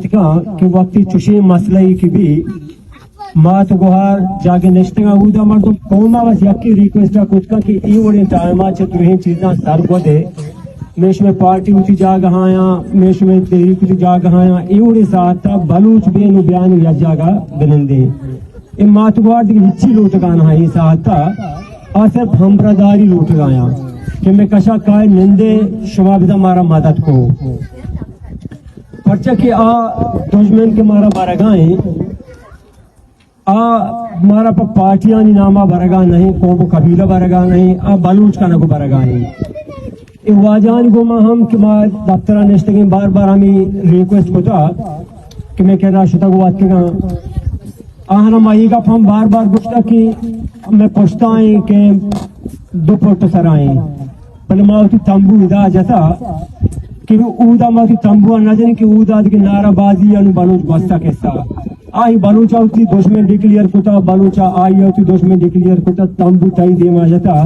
کہ وقتی چشیں مسئلہ ای کہ بی، مات گوہار جاگہ نشتگاں، اودا مردم قوم ء بس یکی ریکویسٹ ء کت کن کہ ای وڑیں ٹائم ء چہ درہیں چیزاں سر گودے، میں شمے پارٹی وتی جاگہ آیاں، میں شمے تحریک وتی جاگہ آیاں، ای وڑیں ساعت ء بلوچ بین و بیان و یک جاگہ بنندیں۔ اے مات گوہار دگہ ہچی لوٹگا نہ، اے ساعت ء آ صرف ہمبرداری لوٹگایاں کہ میں کشا کائے نندے، شما بدا مارا مدد کو۔ پرچا کہ آ دژمن کہ مارا برگا ایں، آ مارا پہ پارٹیانی ناما برگا نہیں، قوم و قبیلہ برگا نہیں، آ بلوچ کنگو برگا ایں۔ اے واجہانی گوما ہم کہ ما دفترا نشتگیں، بار بار ہمیں ریکویسٹ کتا کہ میں کرا شتگ و اتکگاں۔ آہانا ما اے گپ ہم بار بار گوشتا کہ میں پشتا ایں کہ دو پٹ سرا ایں۔ بلے ما وتی تمبو ادا جتا کہ اودا ما وتی تمبو نہ جنیں کہ اودا دگہ نعرہ بازی انو بلوچ گوستا کسا۔ آئی بلوچا وتی دشمن ڈکلیئر کتا، بلوچا آئی وتی دشمن ڈکلیئر کتا، تمبو تئی دیما جتا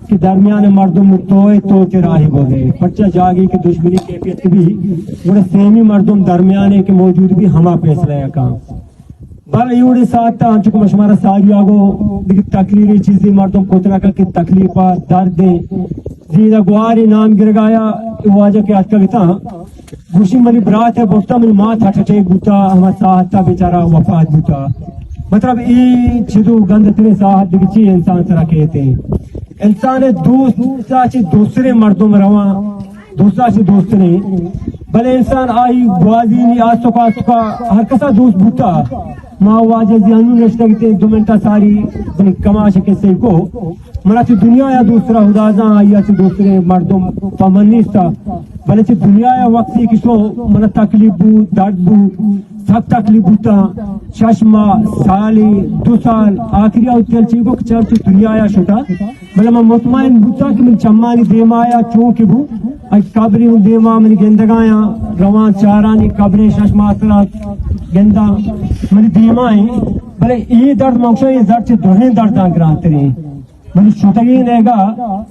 کہ درمیان مردم تو اے تو تے راہی بودے۔ پرچا جاگے کہ دشمنی کیفیت بی، گڑا سیمی مردم درمیانے کہ موجود بی ہما فیصلہ یکا۔ بر ایوڑی ساعت تا انچو کہ شمارا ساری آگو دگہ تقریری چیزی مردم کتنکا کہ تکلیفا درد زیدہ گواری نام گرگایا واجہ کہ اتکا گتا۔ گوشی منی برات ء برتا، منی مات ہارٹ اٹیک بوتا، ہما ساعت ء بیچارہ وفات بوتا۔ مطلب اے چدو گند ترین ساعت دگہ چی انسان سرا کیتے۔ انسان دوست، دوست چہ دوسترے مردم رواں، دوست چہ دوسترے۔ بلے انسان آئی گوازی نی آستکا آستکا ہر کسا دوست بوتا۔ ما واجہ زیانو نشتگتے دو منٹا ساری بنی کماش کسے کو۔ منا چہ دنیا یا دوسترا خدا زان، آئی چہ دوستریں مردم پہ من نیستا، بلے چہ دنیا یا وقتی کہ شو منا تکلیف بو، درد بو، سک تکلیف بوتا، شش ماہ، سالی، دو سال، آخری آؤ تیل چی کو کہ چر چہ دنیا یا شتا، بلے من مطمئن بوتا کہ من چمانی دیما یا چون کہ بو، اے قبری اون دیما من گندگایاں، روان چارانی قبریں شش ماہ سرا گندا من دیما ہیں، بلے اے درد من شو اے درد چہ درہیں درداں گرانتریں۔ من شتگی نیگا،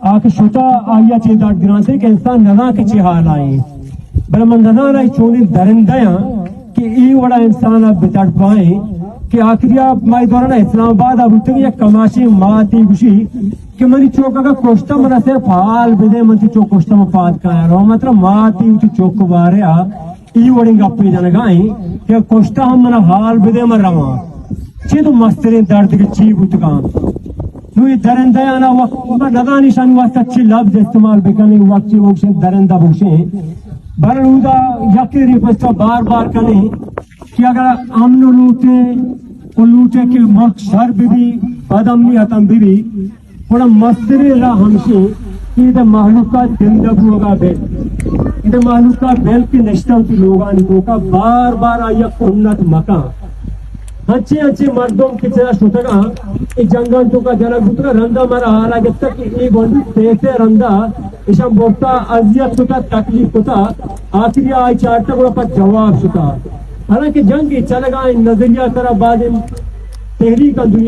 آ کہ شتا آیا چے درد گرانتے کہ انسان نزان کہ چے حال آئیں۔ بلے من نزان آئی چونی درندہ یاں کہ ای وڑا انسان اب بتڑ پائیں کہ آخری آپ مائی دوران اسلام آباد اب ہوتے یک کماشی ماتی گوشی کہ منی چوک اگا کشتا منا صرف حال بدے، من تی چوک کشتا من پاد کایا رو، مطلب ماتی ہوتی چوک بارے آ ای وڑیں گپے جنگا ایں کہ کشتا ہم منا حال بدے من رواں۔ چے تو مستریں درد کہ چی بوتگاں۔ نو اے درندہ آنا وقت ما ندانی شان واسطہ چی لفظ استعمال بکنیں، وقت چی بوشیں، درندہ بوشیں۔ بر اودا یکی ریکویسٹ بار بار کنیں کہ اگر امن لوٹے، او لوٹے کہ ملک شر ببی، بد امنی ختم ببی، گڑا مستریں راہ ہمشی کہ ادا مہلوکات زندہ بوگا بیت۔ ادا مہلوکات بیل کہ نشتہ وتی لوگانی توکا بار بار آیا کنت مکان۔ ہنچے ہنچے مردم کہ چرا شتگاں، اے جنگان توکا جنگ بوتگا، رندا مارا حالا گپتا کہ اے گونڈو پیسے رندا اشان بوتا، اذیت کتا، تکلیف کتا، آخری آئی چارتا گڑا پہ جواب شتا۔ حالانکہ جنگ چلگا، نظریہ ترا بعد تحریک دنیا